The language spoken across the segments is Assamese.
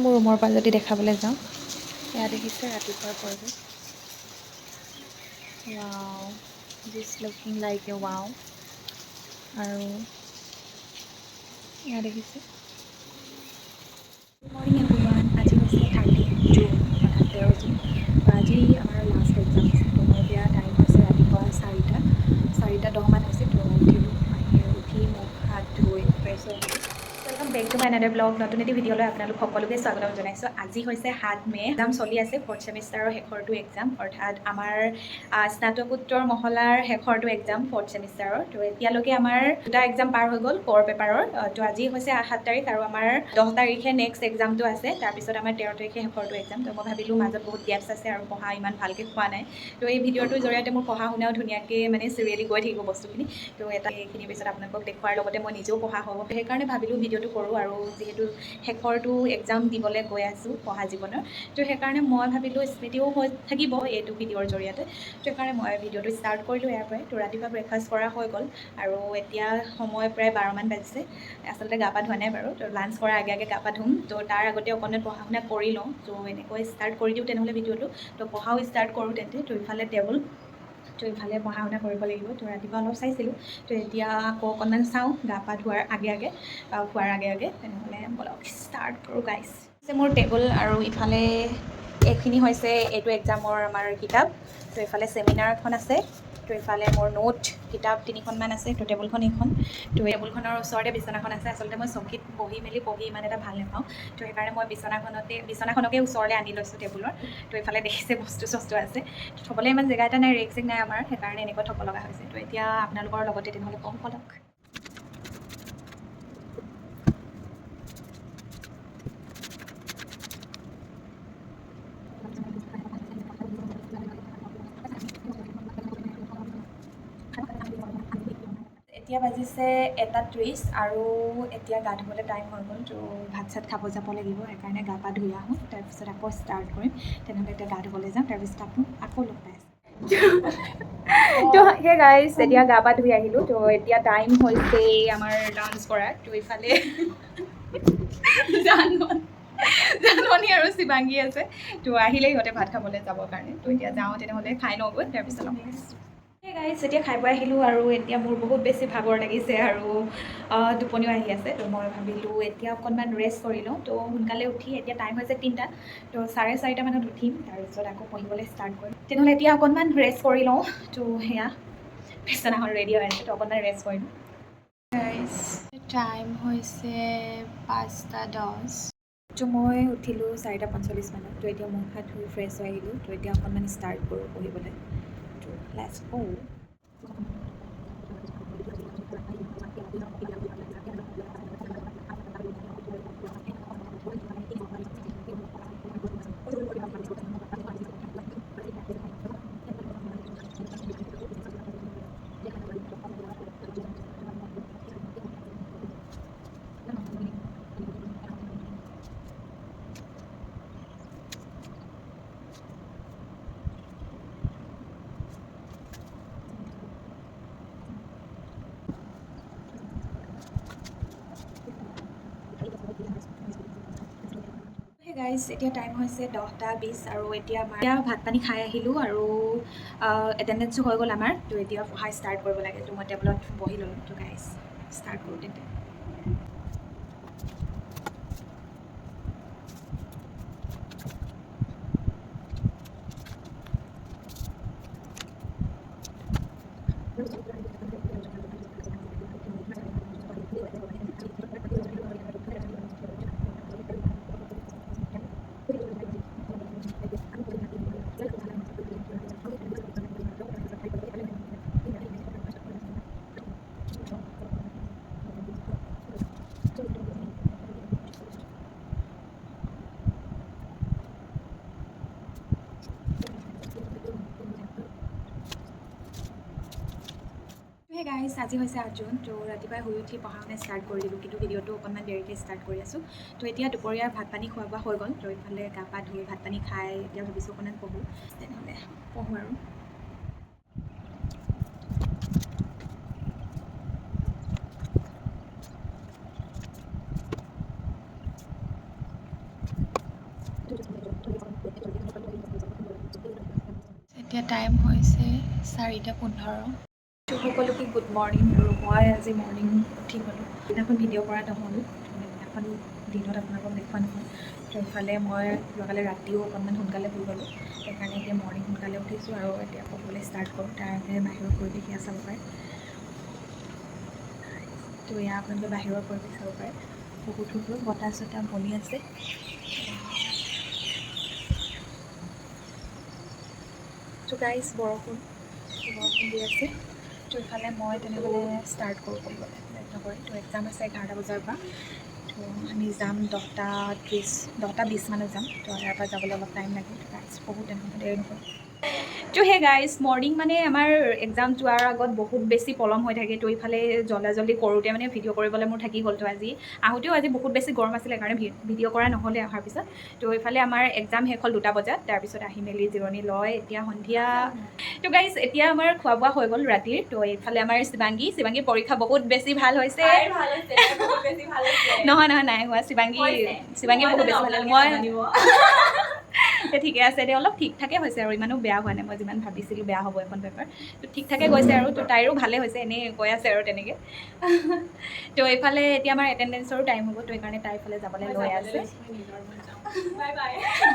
মোৰ ৰুমৰ পৰা যদি দেখাবলৈ যাওঁ, এয়া দেখিছে ৰাতিপুৱাৰ পৰিৱেশ। Wow, this looking like a wow. আৰু এয়া দেখিছে। গুড মৰ্ণিং এভৰিৱান, আজি হৈছে 13 জুন, অৰ্থাৎ 13 জুন। তো আজি আমাৰ লাষ্ট এক্সাম আছে। তো মোৰ এতিয়া টাইম হৈছে ৰাতিপুৱা 4টা 10মান হৈছে। তো উঠিলোঁ, আহি উঠি মুখ হাত ধুই ফ্ৰেছ হৈ আহিলোঁ। Welcome back to my another vlog. নতুন এটি ভিডিঅ'লৈ আপোনালোক সকলোকে স্বাগতম জনাইছোঁ। আজি হৈছে 7 মে', এক্সাম চলি আছে, ফ'ৰ্থ ছেমিষ্টাৰৰ শেষৰটো এক্সাম, অৰ্থাৎ আমাৰ স্নাতকোত্তৰ মহলাৰ শেষৰটো এক্সাম ফ'ৰ্থ ছেমিষ্টাৰৰ। তো এতিয়ালৈকে আমাৰ দুটা এক্সাম পাৰ হৈ গ'ল ক'ৰ পেপাৰৰ। তো আজি হৈছে 7 তাৰিখ আৰু আমাৰ 10 তাৰিখে নেক্সট এক্সামটো আছে। তাৰপিছত আমাৰ 13 তাৰিখে শেষৰটো এক্সাম। তো মই ভাবিলোঁ মাজত বহুত গেপছ আছে আৰু পঢ়া ইমান ভালকৈ হোৱা নাই। তো এই ভিডিঅ'টোৰ জৰিয়তে মোৰ পঢ়া শুনাও ধুনীয়াকৈ মানে চিৰিয়েলি গৈ থাকিব বস্তুখিনি। তো এটা এইখিনিৰ পিছত আপোনালোকক দেখুওৱাৰ লগতে মই নিজেও পঢ়া হ'ব, সেইকাৰণে ভাবিলোঁ ভিডিঅ'টো কৰোঁ। আৰু যিহেতু শেষৰটো এক্সাম দিবলৈ গৈ আছোঁ পঢ়া জীৱনৰ, তো সেইকাৰণে মই ভাবিলোঁ স্মৃতিও হৈ থাকিব এইটো ভিডিঅ'ৰ জৰিয়তে। তো সেইকাৰণে মই ভিডিঅ'টো ষ্টাৰ্ট কৰিলোঁ ইয়াৰ পৰাই। তো ৰাতিপুৱা ব্ৰেকফাষ্ট কৰা হৈ গ'ল আৰু এতিয়া সময় প্ৰায় 12মান বাজিছে। আচলতে গা পা ধোৱা নাই বাৰু, তো লাঞ্চ কৰাৰ আগে আগে গা পা ধুম। তো তাৰ আগতে অকণমান পঢ়া শুনা কৰি লওঁ। তো এনেকৈ ষ্টাৰ্ট কৰি দিওঁ তেনেহ'লে ভিডিঅ'টো। তো পঢ়াও ষ্টাৰ্ট কৰোঁ তেন্তে। তো ইফালে টেবুল, তো ইফালে পঢ়া শুনা কৰিব লাগিব। তো ৰাতিপুৱা অলপ চাইছিলোঁ, তো এতিয়া আকৌ অকণমান চাওঁ গা পা ধোৱাৰ আগে আগে, খোৱাৰ আগে আগে। তেনেহ'লে বলক ষ্টাৰ্ট কৰোঁ গাইছ। মোৰ টেবুল আৰু ইফালে এইখিনি হৈছে এইটো এক্সামৰ আমাৰ কিতাপ। তো ইফালে চেমিনাৰ এখন আছে, তো ইফালে মোৰ নোট কিতাপ তিনিখনমান আছে। তো টেবুলখন এইখন, তো টেবুলখনৰ ওচৰতে বিচনাখন আছে। আচলতে মই চকীত বহি মেলি পঢ়ি ইমান এটা ভাল নাপাওঁ, তো সেইকাৰণে মই বিচনাখনকে ওচৰলৈ আনি লৈছোঁ টেবুলৰ। তো ইফালে দেখিছে বস্তু চস্তু আছে, তো থ'বলৈ ইমান জেগা এটা নাই, ৰেক চেক নাই আমাৰ, সেইকাৰণে এনেকৈ থ'ব লগা হৈছে। তো এতিয়া আপোনালোকৰ লগতে তেনেহ'লে পঢ়োঁ বলক। এতিয়া বাজিছে 1:30 আৰু এতিয়া গা ধুবলৈ টাইম হৈ গ'ল। তো ভাত চাত খাব যাব লাগিব, সেইকাৰণে গা পা ধুই আহোঁ, তাৰপিছত আকৌ ষ্টাৰ্ট কৰিম। তেনেহ'লে এতিয়া গা ধুবলৈ যাম, তাৰপিছত আকৌ লগ পাই আছোঁ। তো হে গাইজ, এতিয়া গা পা ধুই আহিলোঁ। তো এতিয়া টাইম হৈছে আমাৰ লাঞ্চ কৰা। তো ইফালে জানমণি আৰু শিৱাংগী আছে। তো আহিলে সিহঁতে ভাত খাবলৈ যাবৰ কাৰণে। তো এতিয়া যাওঁ তেনেহ'লে, খাই লওঁগৈ, তাৰপিছত লগ পাই। গাইজ, এতিয়া খাই বৈ আহিলোঁ আৰু এতিয়া মোৰ বহুত বেছি ভাগৰ লাগিছে আৰু টোপনিও আহি আছে। তো মই ভাবিলোঁ এতিয়া অকণমান ৰেষ্ট কৰি লওঁ। তো সোনকালে উঠি এতিয়া টাইম হৈছে 3টা, তো 4:30 মানত উঠিম, তাৰপিছত আকৌ পঢ়িবলৈ ষ্টাৰ্ট কৰিম। তেনেহ'লে এতিয়া অকণমান ৰেষ্ট কৰি লওঁ। তো সেয়া বিচনাখন ৰেডি হৈ আছে, তো অকণমান ৰেষ্ট কৰি লওঁ। গাইজ, টাইম হৈছে 5:10। তো মই উঠিলোঁ 4:45 মানত। তো এতিয়া মুখ হাত ধুই ফ্ৰেছ হৈ আহিলোঁ। তো এতিয়া অকণমান ষ্টাৰ্ট কৰোঁ পঢ়িবলৈ। তো let's go. Hey guys, এতিয়া টাইম হৈছে 10:20 আৰু এতিয়া আমাৰ এতিয়া ভাত পানী খাই আহিলোঁ আৰু এটেণ্ডেঞ্চো হৈ গ'ল আমাৰ। তো এতিয়া পঢ়া ষ্টাৰ্ট কৰিব লাগে। তো মই টেবুলত বহি ল'লোঁ। তো গাইজ, ষ্টাৰ্ট কৰোঁ তেন্তে। হে গাইজ, আজি হৈছে 8 জুন। তো ৰাতিপুৱাই শুই উঠি পঢ়া শুনা ষ্টাৰ্ট কৰি দিলোঁ, কিন্তু ভিডিঅ'টো অকণমান দেৰিকৈ ষ্টাৰ্ট কৰি আছোঁ। তো এতিয়া দুপৰীয়াৰ ভাত পানী খোৱা বোৱা হৈ গ'ল। তো ইফালে গা পা ধুই ভাত পানী খাই এতিয়া ভাবিছোঁ অকণমান পঢ়োঁ। তেনেহ'লে পঢ়োঁ আৰু। এতিয়া টাইম হৈছে 4:15। সকলোকে গুড মৰ্ণিং। আৰু মই আজি মৰ্ণিং উঠি গ'লোঁ। সেইদিনাখন ভিডিঅ' কৰা নহ'ল, মানে সেইদিনাখন দিনত আপোনালোকক দেখুওৱা নহ'ল। তো ইফালে মই যোৱাকালি ৰাতিও অকণমান সোনকালে শুই গ'লোঁ, সেইকাৰণে এতিয়া মৰ্ণিং সোনকালে উঠিছোঁ আৰু এতিয়া পঢ়িবলৈ ষ্টাৰ্ট কৰোঁ। তাৰ আগে বাহিৰৰ পৰিৱেশ এয়া চাব পাৰে। তো এয়া আপোনালোকে বাহিৰৰ পৰিৱেশ চাব পাৰে, বহুত সুন্দৰ বতাহ চতাহ বলি আছে। তো গাইজ, বৰষুণ বৰষুণ দি আছে। তো ইফালে মই তেনেহ'লে ষ্টাৰ্ট কৰোঁ পঢ়িবলৈ, প্ৰয়ত্ন কৰি। তো এক্সাম আছে 11 বজাৰ পৰা। তো আমি যাম 10:30, 10:20 মানত যাম। তো ইয়াৰ পৰা যাবলৈ অলপ টাইম লাগে। তো গাইজ, বহুত তেনেহ'লে দেৰি নকৰোঁ। তো সেই গাইজ, মৰ্ণিং মানে আমাৰ এক্সাম যোৱাৰ আগত বহুত বেছি পলম হৈ থাকে। তো ইফালে জল্দা জল্দি কৰোঁতে মানে ভিডিঅ' কৰিবলৈ মোৰ থাকি গ'ল। তো আজি আহোঁতেও আজি বহুত বেছি গৰম আছিলে, সেইকাৰণে ভিডিঅ' কৰা নহ'লে অহাৰ পিছত। তো ইফালে আমাৰ এক্সাম শেষ হ'ল 2টা বজাত। তাৰপিছত আহি মেলি জিৰণি লয় এতিয়া সন্ধিয়া। তো গাইজ, এতিয়া আমাৰ খোৱা বোৱা হৈ গ'ল ৰাতিৰ। তো এইফালে আমাৰ শিৱাংগীৰ পৰীক্ষা বহুত বেছি ভাল হৈছে। নহয় নহয়, নাই হোৱা। শিৱাংগী শিৱাংগী বহুত বেছি ভাল। মই ঠিকে আছে দে, অলপ ঠিক ঠাকে হৈছে আৰু, ইমানো বেয়া হোৱা নাই। মই যিমান ভাবিছিলোঁ বেয়া হ'ব এখন পেপাৰ, তো ঠিক ঠাকে গৈছে আৰু। তো তাইৰো ভালে হৈছে, এনেই কৈ আছে আৰু তেনেকৈ। তো এইফালে এতিয়া আমাৰ এটেণ্ডেঞ্চৰো টাইম হ'ব, তো সেইকাৰণে তাই এইফালে যাবলৈ লৈ আছে।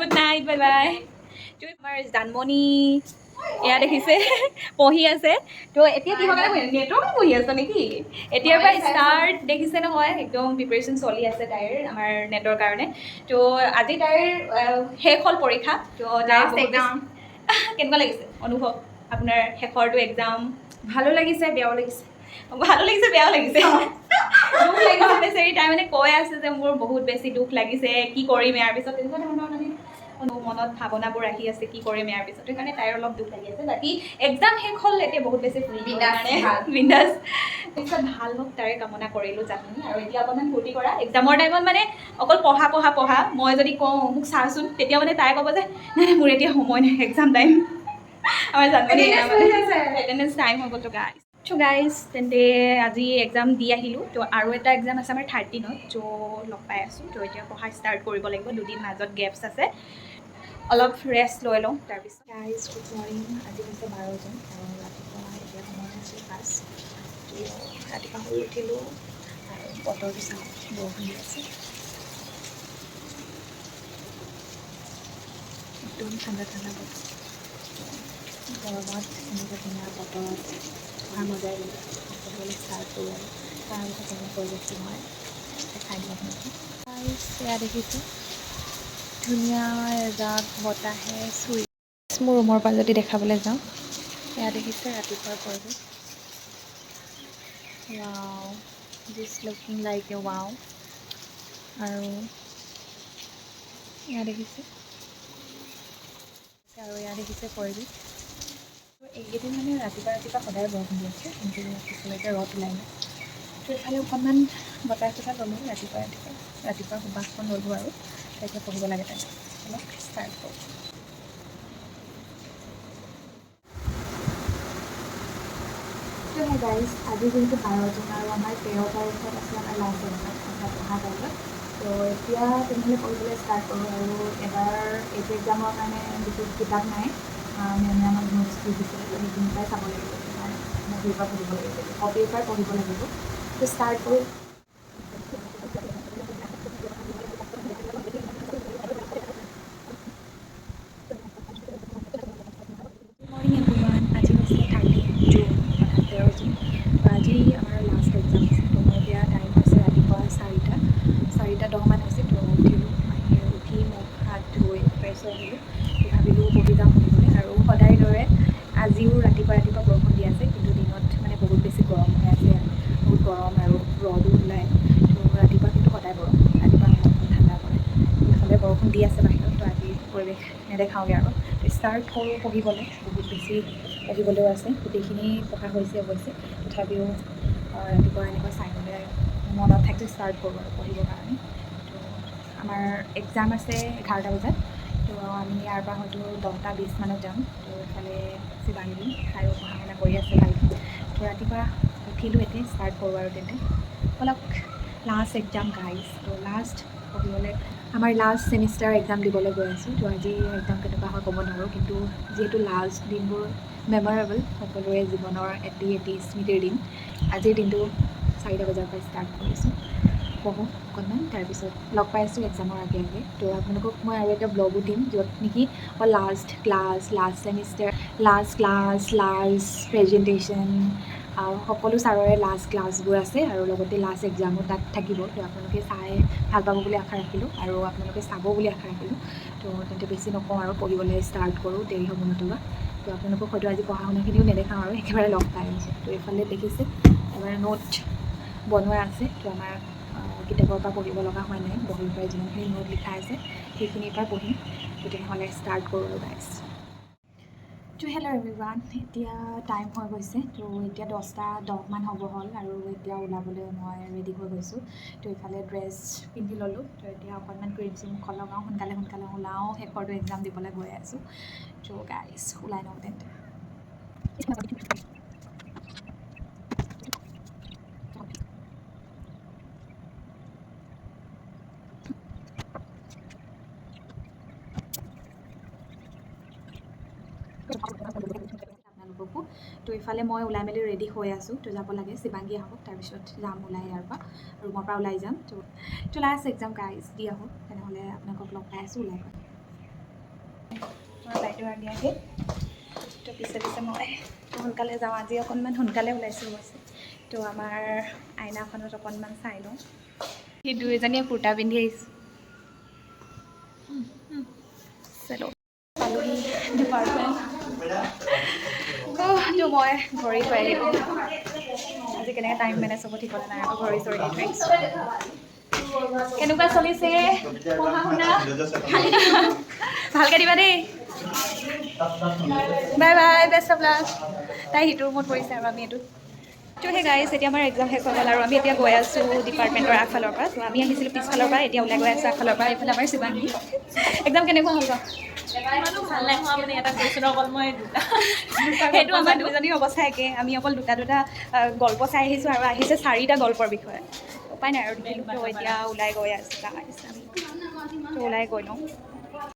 Good night, bye bye. তো আমাৰ জানমণি এয়া দেখিছে, পঢ়ি আছে। তো এতিয়া কিহৰ কাৰণে পঢ়ি, নেটৰ কাৰণে পঢ়ি আছ নেকি? এতিয়াৰ পৰা ষ্টাৰ্ট দেখিছে নহয়, একদম প্ৰিপেৰেশ্যন চলি আছে তাইৰ আমাৰ নেটৰ কাৰণে। তো আজি তাইৰ শেষ হ'ল পৰীক্ষা। তো তাইৰ কেনেকুৱা লাগিছে অনুভৱ আপোনাৰ শেষৰটো এক্সাম? ভালো লাগিছে, বেয়াও লাগিছে। ভালো লাগিছে, বেয়াও লাগিছে, দুখ লাগিছে বেচেৰি। তাই মানে কৈ আছে যে মোৰ বহুত বেছি দুখ লাগিছে, কি কৰিম ইয়াৰ পিছত, তেনেকুৱা ধৰণৰ মানে মনত ভাৱনাবোৰ আহি আছে, কি কৰিম ইয়াৰ পিছত, সেইকাৰণে তাইৰ অলপ দুখ লাগি আছে। বাকী এক্সাম শেষ হ'ল, এতিয়া বহুত বেছি বিন্দাছ। পিছত ভাল হওক তাৰে কামনা কৰিলোঁ জানমণি। আৰু এতিয়া অকণমান ফূৰ্তি কৰা। এক্সামৰ টাইমত মানে অকল পঢ়া পঢ়া পঢ়া। মই যদি কওঁ মোক চাচোন, তেতিয়া মানে তাই ক'ব যে নাই নাই, মোৰ এতিয়া সময় নাই, এক্সাম টাইম। আমাৰ জানমণি এটেণ্ডেঞ্চ টাইম হৈ গ'ল। তো গাইজ, তেন্তে আজি এক্সাম দি আহিলোঁ। তো আৰু এটা এক্সাম আছে আমাৰ 13ত, ত' লগ পাই আছোঁ। তো এতিয়া পঢ়া ষ্টাৰ্ট কৰিব লাগিব, দুদিন মাজত গেপছ আছে, অলপ ৰেষ্ট লৈ লওঁ তাৰপিছত। Guys, good morning. আজি হৈছে 12 জুন আৰু ৰাতিপুৱা এতিয়া সময় হৈছে 5। তো ৰাতিপুৱা শুই উঠিলোঁ আৰু বতৰটো চাওঁ, বৰষুণ দি আছে, একদম ঠাণ্ডা ঠাণ্ডা বতৰ। গৰমত এনেকুৱা ধুনীয়া বতৰত পঢ়াৰ মজাই বেলেগ। পঢ়িবলৈ ষ্টাৰ্ট কৰোঁ আৰু তাৰপিছত কেনে পৰিৱেশটো মই দেখাই দিম আপোনালোকক। গাইজ, এয়া দেখিছোঁ, ধুনীয়া এজাক বতাহে চুই। মোৰ ৰুমৰ পৰা যদি দেখাবলৈ যাওঁ, এয়া দেখিছে ৰাতিপুৱাৰ পৰিৱেশ। Wow, this looking like a wow. আৰু এয়া দেখিছে, আৰু এয়া দেখিছে পৰিৱেশ। এইকেইদিন মানে ৰাতিপুৱা ৰাতিপুৱা সদায় বৰষুণ দি আছে, কিন্তু পিছলৈকে ৰ'দ ওলাই নাই। তো এইফালে অকণমান বতাহ চতাহ ল'লোঁ ৰাতিপুৱা ৰাতিপুৱা, ৰাতিপুৱা সুবাসখন ল'লোঁ আৰু এতিয়া পঢ়িব লাগে, তেন্তে অলপ ষ্টাৰ্ট কৰোঁ। তো হে গাইজ, আজি যিহেতু 12 জুন আৰু আমাৰ 13 তাৰিখত আছে আমাৰ লাষ্ট এক্সাম, অৰ্থাৎ অহা কাইলৈ। তো এতিয়া তেনেহ'লে পঢ়িবলৈ ষ্টাৰ্ট কৰোঁ। আৰু এবাৰ এইটো এক্সামৰ কাৰণে বিশেষ কিতাপ নাই, মেমে আমাক নোটছ দি দিছিলে, তো সেইখিনিৰ পৰাই চাব লাগিব, সেইকাৰণে বহীৰ পৰা পঢ়িব লাগিব, কপিৰ পৰাই পঢ়িব লাগিব। তো ষ্টাৰ্ট কৰোঁ। Morning everyone. আজি হৈছে 13 জুন, অৰ্থাৎ 13 জুন। তো আজি আমাৰ লাষ্ট এক্সাম আছে। তো মোৰ এতিয়া টাইম হৈছে ৰাতিপুৱা 4:10 মান হৈছে। তো উঠিলোঁ, আহি উঠি মুখ হাত ধুই ফ্ৰেছ হৈ আহিলোঁ। তো ভাবিলোঁ বহি যাওঁ পঢ়িবলৈ। আৰু সদায় দৰে আজিও ৰাতিপুৱা ৰাতিপুৱা বৰষুণ দি আছে, কিন্তু দিনত মানে বহুত বেছি গৰম হৈ আছে, বহুত গৰম আৰু ৰ'দো ওলায়। তো ৰাতিপুৱা কিন্তু সদায় বৰষুণ, ৰাতিপুৱা সময়খন ঠাণ্ডা পৰে। ইফালে বৰষুণ দি আছে বাহিৰত, তো আজি পৰিৱেশ নেদেখাওঁগৈ আৰু। ষ্টাৰ্ট কৰোঁ পঢ়িবলৈ, বহুত বেছি পঢ়িবলৈও আছে, গোটেইখিনি পঢ়া হৈছে অৱশ্যে, তথাপিও ৰাতিপুৱা এনেকুৱা চাই গ'লে মনত থাকি ষ্টাৰ্ট কৰোঁ আৰু পঢ়িবৰ কাৰণে। তো আমাৰ এক্সাম আছে 11টা বজাত, তো আমি ইয়াৰ পৰা হয়তো 10:20 মানত যাম। তো এইফালে শিৱাংগী, তাইও পঢ়া শুনা কৰি আছে ভালকৈ। তো ৰাতিপুৱা উঠিলোঁ, এতিয়া ষ্টাৰ্ট কৰোঁ আৰু তেন্তে ব'লক। লাষ্ট এক্সাম গাইজ, তো লাষ্ট পঢ়িবলৈ আমাৰ লাষ্ট ছেমিষ্টাৰ এক্সাম দিবলৈ গৈ আছোঁ। তো আজি এক্সাম কেনেকুৱা হয় ক'ব নোৱাৰোঁ, কিন্তু যিহেতু লাষ্ট দিনবোৰ মেমৰেবল, সকলোৰে জীৱনৰ এটি এটি স্মৃতিৰ দিন। আজিৰ দিনটো 4টা বজাৰ পৰা ষ্টাৰ্ট কৰিছোঁ। পঢ়োঁ অকণমান, তাৰপিছত লগ পাইছোঁ এক্সামৰ আগে আগে। তো আপোনালোকক মই আৰু এটা ব্লগো দিম, য'ত নেকি last class, last semester, last class, last presentation, সকলো ছাৰৰে লাষ্ট ক্লাছবোৰ আছে আৰু লগতে লাষ্ট এক্সামো তাত থাকিব। তো আপোনালোকে চাই ভাল পাব বুলি আশা ৰাখিলোঁ আৰু আপোনালোকে চাব বুলি আশা ৰাখিলোঁ। তো তেন্তে বেছি নকওঁ আৰু, পঢ়িবলৈ ষ্টাৰ্ট কৰোঁ, দেৰি হ'ব নতুবা। তো আপোনালোকক হয়তো আজি পঢ়া শুনাখিনিও নেদেখাওঁ আৰু একেবাৰে লগ পাই আছোঁ। তো এইফালে দেখিছে এবাৰ নোট বনোৱা আছে। তো আমাৰ কিতাপৰ পৰা পঢ়িব লগা হোৱা নাই, বহীৰ পৰাই যিমানখিনি নোট লিখা আছে সেইখিনিৰ পৰা পঢ়িম। তো তেনেহ'লে ষ্টাৰ্ট কৰোঁ আৰু গাইজ। তো হেল্ল' এভৰিৱান, এতিয়া টাইম হৈ গৈছে। তো এতিয়া 10টা 10মান হ'ব হ'ল আৰু এতিয়া ওলাবলৈ মই ৰেডি হৈ গৈছোঁ। তো ইফালে ড্ৰেছ পিন্ধি ল'লোঁ। তো এতিয়া অকণমান ক্ৰীম চিম মুখত লগাওঁ, সোনকালে সোনকালে ওলাওঁ, শেষৰটো এক্সাম দিবলৈ গৈ আছোঁ। তো গাইজ, ওলাই লওঁ তেন্তে। আপোনালোককো তো ইফালে মই ওলাই মেলি ৰেডি হৈ আছোঁ। তো যাব লাগে, শিৱাংগী আহক, তাৰপিছত যাম ওলাই, ইয়াৰ পৰা ৰুমৰ পৰা ওলাই যাম। তো লাষ্ট এক্সাম গাইজ, দি আহোঁ। তেনেহ'লে আপোনালোকক লগ পাই আছোঁ ওলাই গৈ। আমাৰ বাইদেউ আগে আগে, তো পিছে পিছে মই। তো সোনকালে যাওঁ, আজি অকণমান সোনকালে ওলাইছোঁ অৱশ্যে। তো আমাৰ আইনাখনত অকণমান চাই লওঁ। সি দুয়োজনীয়ে কুৰ্তা পিন্ধি আহিছোঁ। চলো, পালোহি ডিপাৰ্টমেণ্ট। তো মই ঘড়ী থৈ আহিলোঁ। আজি কেনেকৈ টাইম মেনেজ হ'ব ঠিকনা নাই। আকৌ ঘড়ী চৰি দি থৈ আহিছোঁ। কেনেকুৱা চলিছে পঢ়া শুনা? ভালকৈ দিবা দেই। Bye bye, best of luck. তাই সিটো ৰুমত পৰিছে আৰু আমি এইটোত। তো সেই গাইজ, এতিয়া আমাৰ এক্সাম শেষ হৈ গ'ল আৰু আমি এতিয়া গৈ আছোঁ ডিপাৰ্টমেণ্টৰ আগফালৰ পৰা। তো আমি আহিছিলোঁ পিছফালৰ পৰা, এতিয়া ওলাই গৈ আছোঁ আগফালৰ পৰা। এইফালে আমাৰ শিৱাংগী। এক্সাম কেনেকুৱা হ'ল বাৰু? ইমানো ভাল নাই হোৱা, মানে এটা কুৱেশ্যন অকল মই দুটা সেইটো আমাৰ দুজনীৰ অৱস্থা একে। আমি অকল দুটা দুটা গল্প চাই আহিছোঁ আৰু আহিছে চাৰিটা গল্পৰ বিষয়ে। উপায় নাই আৰু, দেখিলোঁ। তো এতিয়া ওলাই গৈ আছোঁ গাইজ আমি। তো ওলাই গৈ লওঁ।